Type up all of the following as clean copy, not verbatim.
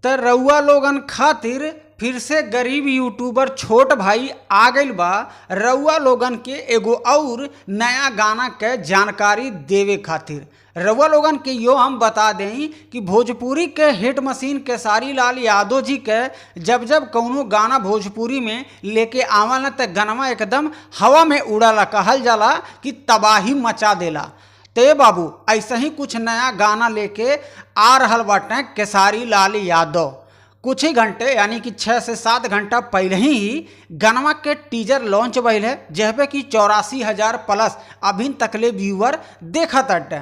त रउआ लोगन खातिर फिर से गरीब यूट्यूबर छोट भाई आ गइल बा रउआ लोगन के एगो अउर नया गाना के जानकारी देवे खातिर। रउआ लोगन के यो हम बता देई कि भोजपुरी के हिट मशीन खेसारी लाल यादव जी के जब जब कउनो गाना भोजपुरी में लेके आवलन त गनवा एकदम हवा में उड़ला, कहल जाला कि तबाही मचा देला। ते बाबू ऐसे ही कुछ नया गाना लेके आ रहल बाटे खेसारी लाल यादव। कुछ ही घंटे यानी कि 6 से 7 घंटा पहले ही गनवा के टीजर लॉन्च भइल है, जेहपे कि 84,000 प्लस अभी तकले व्यूअर देखत अटे।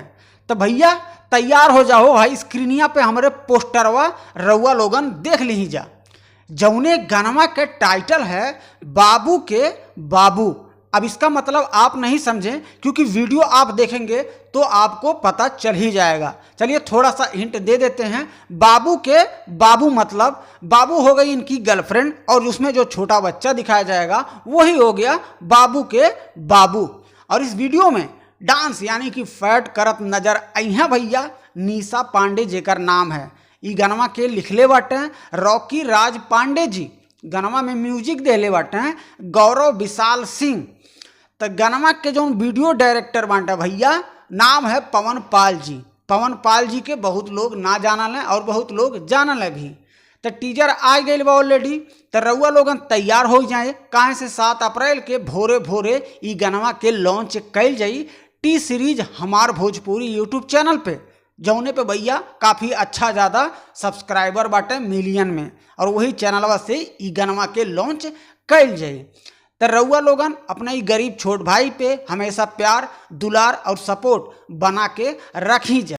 तो भैया तैयार हो जाओ भाई, स्क्रीनिया पे हमरे पोस्टरवा रउआ लोगन देख ली जा। जौने गनवा के टाइटल है बाबू के बाबू। अब इसका मतलब आप नहीं समझें, क्योंकि वीडियो आप देखेंगे तो आपको पता चल ही जाएगा। चलिए थोड़ा सा हिंट दे देते हैं। बाबू के बाबू मतलब बाबू हो गई इनकी गर्लफ्रेंड, और उसमें जो छोटा बच्चा दिखाया जाएगा वही हो गया बाबू के बाबू। और इस वीडियो में डांस यानी कि फैट करत नजर आई हैं भैया निशा पांडे, जेकर नाम है। ई गनवा के लिखले बाटे रॉकी राज पांडे जी, गनवा में म्यूजिक देले बाटे गौरव विशाल सिंह। तो गनवा के जो वीडियो डायरेक्टर बाटे भैया नाम है पवन पाल जी। पवन पाल जी के बहुत लोग ना जानल हैं और बहुत लोग जानल हैं भी। तो टीजर आ गई बा ऑलरेडी, तो रउआ लोगन तैयार हो जाए, काहे से 7 अप्रैल के भोरे भोरे ई गनवा के लॉन्च कइल जाई टी सीरीज हमार भोजपुरी यूट्यूब चैनल पे, जौने पे भैया काफ़ी अच्छा ज़्यादा सब्सक्राइबर बाटे मिलियन में, और वही चैनलवा से ई गनवा के लॉन्च कइल जाई। तो रउआ लोगन अपना ई गरीब छोट भाई पे हमेशा प्यार दुलार और सपोर्ट बना के रखी जाए।